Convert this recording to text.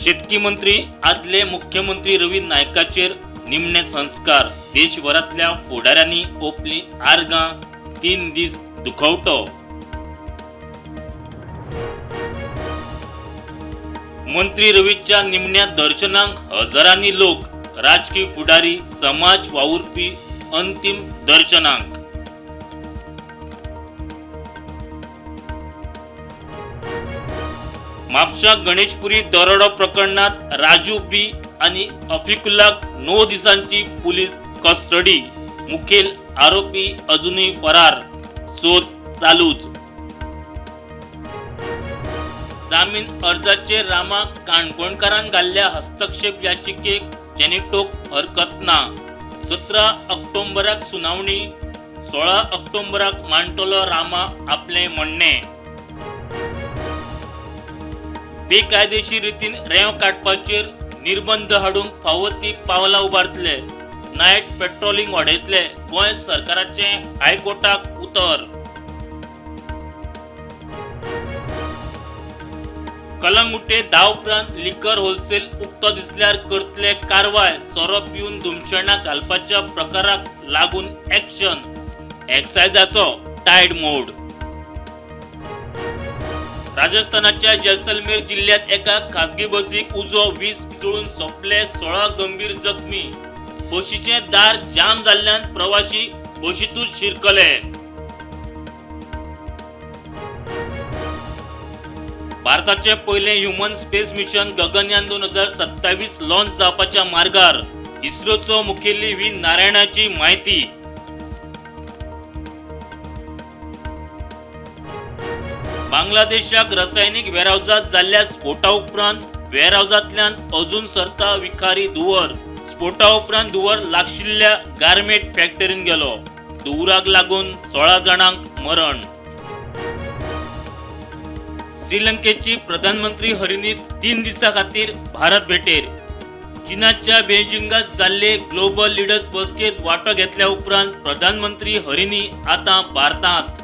शेतकी मंत्री आदले मुख्यमंत्री रवी नायकाचेर निमणे संस्कार. देशभरांतल्या फुडाऱ्यांनी ओंपली आर्गां. 3 दीस दुखवटो. मंत्री रवीच्या निमण्या दर्शनाक हजारांनी लोक, राजकी फुडारी, समाज वावुरपी अंतीम दर्शनाक. म्हापशा गणेशपुरी दरोडो प्रकरणात राजू बी आणि अफिकुल्लाक 9 दिसांची पुलीस कस्टडी. मुखेल आरोपी अजूनही फरार, शोध चालूच. जामीन अर्जाचेर रामा काणकोणकारान घाल्ल्या हस्तक्षेप याचिकेक जेनेटोक हरकत ना. 17 ऑक्टोबराक सुनावणी, 16 ऑक्टोबराक मांडटलो रामा आपलें म्हणणें. बेकायदेशीर रितीन रेंव काडपाचेर निर्बंध हाडूंक फावो ती पावलां उबारतले, नायट पेट्रोलिंग वाडयतले, गोंय सरकाराचें हायकोर्टाक उतर. कलंगुटे 10 उपरांत लिकर होलसेल उक्तो दिसल्यार करतले कारवाय. सोरो पिवन धुमशेणां घालपाच्या प्रकाराक लागून एक्शन. एक्सायजाचो टायड मोड. राजस्थानाच्या जैसलमेर जिल्ह्यात एका खासगी बसीक उजो, 20 जळून सोंपले, 16 गंभीर जखमी. बशीचें दार जाम जाल्ल्यान प्रवाशी बशींतूच शिरकले. भारताचें पयलें human space mission Gaganyaan 2027 launch जावपाच्या मार्गार, इस्रोचो मुखेली व्ही नारायणाची म्हायती. बांगलादेशाक रसायनीक वेरहाउसांत जाल्ल्या स्फोटा उपरांत वेरहाउसांतल्यान अजून सरता विखारी धुंवर. स्फोटा उपरांत धुंवर लागशिल्ल्या गार्मेंट फॅक्टरीन गेलो. धुंवराक लागून 16 जाणांक मरण. श्रीलंकेची प्रधानमंत्री हरिनी 3 दिसां खातीर भारत भेटेर. चीनाच्या बेजिंगात जाल्ले ग्लोबल लिडर्स बसकेत वांटो घेतल्या उपरांत प्रधानमंत्री हरिनी आतां भारतांत.